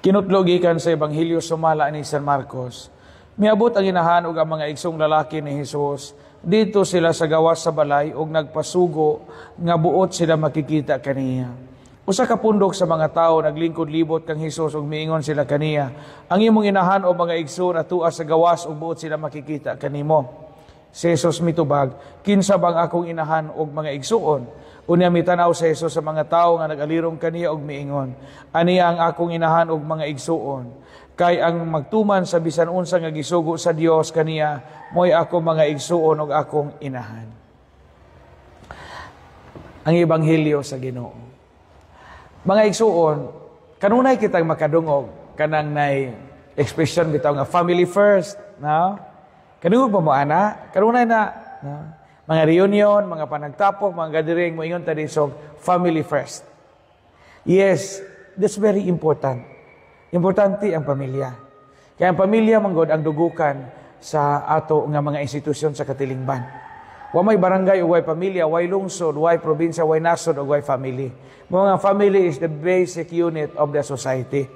Kinutlo gikan sa Ebanghelyo sumala ni San Marcos. Miabot ang inahan ug ang mga igsoong lalaki ni Hesus. Didto sila sa gawas sa balay ug nagpasugo nga buot sila makikita kaniya. Usa ka pundok sa mga tawo naglingkod libot kang Hesus ug miingon sila kaniya, "Ang imong inahan o mga igsoon atua sa gawas ug buot sila makikita kanimo." Si Jesus mitubag, "Kinsa bang akong inahan og mga igsuon?" Unya mitanaw si Jesus sa mga tawo nga nag-alirong kaniya og miingon, "Ani ang akong inahan og mga igsuon. Kay ang magtuman sa bisan unsa nga gisugo sa Dios kaniya, mo'y ako mga igsuon og akong inahan." Ang Ebanghelyo sa Ginoo. Mga igsuon, kanunay kitang makadungog kanang nay expression bitaw nga "family first", no? Kadungog pa mo ana? Kanunay na, no? Mga reunion, mga panagtapok, mga gathering, moingon ta so "family first". Yes, that's very important. Importante ang pamilya. Kaya ang pamilya manggod ang dugukan sa ato nga mga institusyon sa katilingban. Wa may barangay o way pamilya, way lungsod, way probinsya, way nasod o way family. Mga family is the basic unit of the society.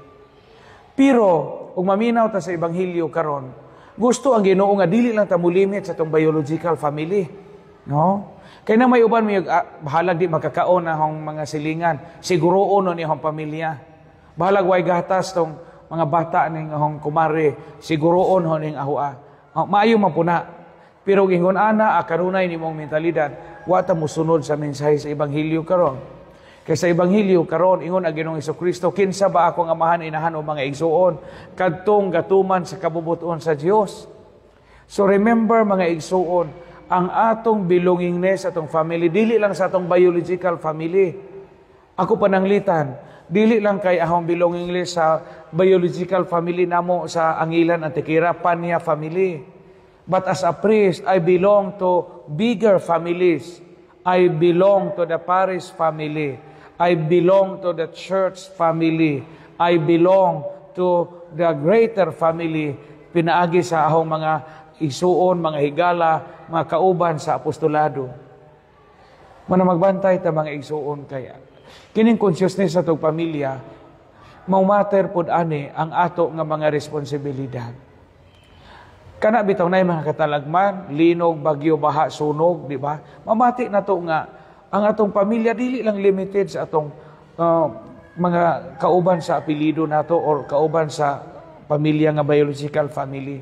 Pero ug maminaw ta sa ebanghelyo karon, gusto ang Ginoo nga dili lang ta molimit sa atong biological family. No? Kay na may uban may bahalag di makakaon na akong mga silingan, siguroon no ni akong pamilya. Bahalag way gatas tong mga bata ning akong kumare, siguroon ho ning ahoa. Oh, maayo man puna. Pero ingon ana kanunay nimong mentalidad, wa ta mosunod sa mensahe sa ebanghelyo karon. Kay sa ebanghelyo karon ingon ang Ginoong Kristo, "Kinsa ba akong amahan, inahan o mga igsuon? Kadtong gatuman sa kabubuton sa Dios." So remember, mga igsuon, ang atong belongingness, atong family, dili lang sa atong biological family. Ako pananglitan, dili lang kay akong belongingness sa biological family namo sa Angilan, Antiquera, Panya family. But as a priest, I belong to bigger families. I belong to the parish family. I belong to the church family. I belong to the greater family pinaagi sa akong mga igsuon, mga higala, mga kauban sa apostolado. Mana magbantay ta, mga igsuon, kaya kining consciousness sa atong pamilya, mau-matter pod ani ang ato nga mga responsibilidad. Kana bitaw na mga katalagman, linog, bagyo, baha, sunog, di ba? Mamati na to nga ang atong pamilya dili lang limited sa atong mga kauban sa apelyido nato or kauban sa pamilya nga biological family.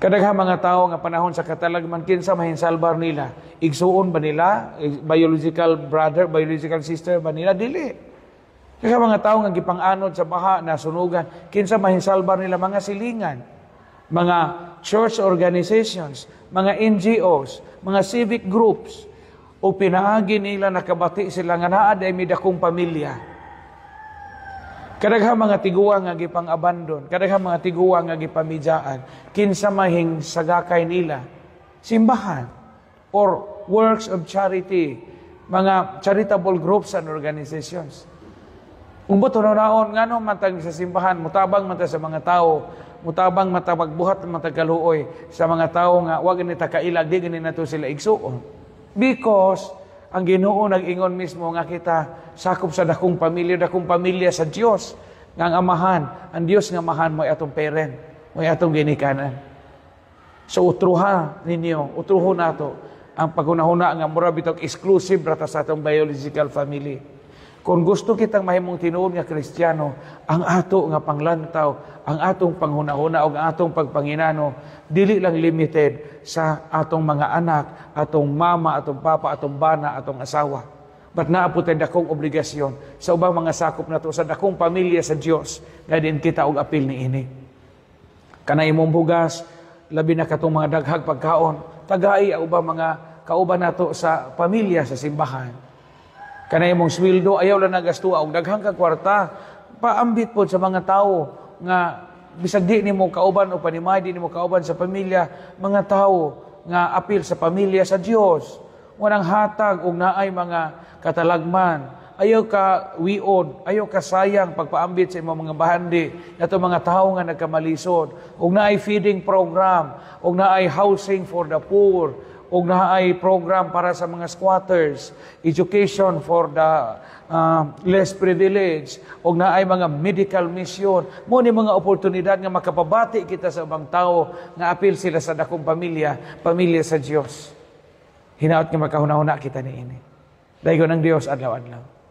Kadaghang mga tao nga panahon sa katalagman, kinsa mahinsalbar nila? Igsuon ba nila? Biological brother, biological sister ba nila? Dili. Kaya mga tao nga gipang-anod sa baha, nasunugan, kinsa mahinsalbar nila? Mga silingan, mga church organizations, mga NGOs, mga civic groups, o pinaagi nila nakabati sila nga naa diay may dakong pamilya. Kadaghang mga tiguang nga gipang-abandon, kadaghang mga tiguang nga gipamidyaan, kinsa mahing sagakay nila? Simbahan or works of charity, mga charitable groups and organizations. Kung buto naon, ngano man tag sa simbahan, mutabang man ta sa mga tao, mutabang man ta, magbuhat man ta kaluoy sa mga tao nga wa gani ta kailag, di gani nato sila igsuon. Because ang Ginoo nag-ingon mismo nga kita sakop sa dakong pamilya sa Dios. Nga ang amahan, ang Dios nga amahan mo'y atong parent, mo'y atong ginikanan. So utruha ninyo, utruho nato ang paghunahuna nga mura bitog exclusive ra ta sa atong biological family. Kung gusto kitang mahimong tinuod nga Kristiyano, ang ato nga panglantaw, ang atong panghunahuna o ang atong pagpanginano, dili lang limited sa atong mga anak, atong mama, atong papa, atong bana, atong asawa. But naa po tay dakong obligasyon sa ubang mga sakop nato sa dakong pamilya sa Dios nga din kita og apil niini. Kana imong bugas, labi na katong mga daghag pagkaon, tagai ang ubang mga kauban nato sa pamilya sa simbahan. Kana imong sweldo, ayaw lang nagastuha og daghang ka kwarta, paambit pod sa mga tawo nga bisag di nimo kauban o panimay, di nimo kauban sa pamilya, mga tawo nga apil sa pamilya sa Dios. Wanang hatag og naay mga katalagman. Ayaw ka wiod, ayaw ka sayang pagpaambit sa imong mga bahandi nato mga tawo nga nagkamalisod. Og naay feeding program, og naay housing for the poor, Ug naay program para sa mga squatters, education for the less privileged, ug naay mga medical mission. Mao ni mga oportunidad nga makapabati kita sa ubang tao nga apil sila sa dakong pamilya, pamilya sa Dios. Hinaot nga makahuna-huna kita niini. Daygon ang Dios adlaw-adlaw.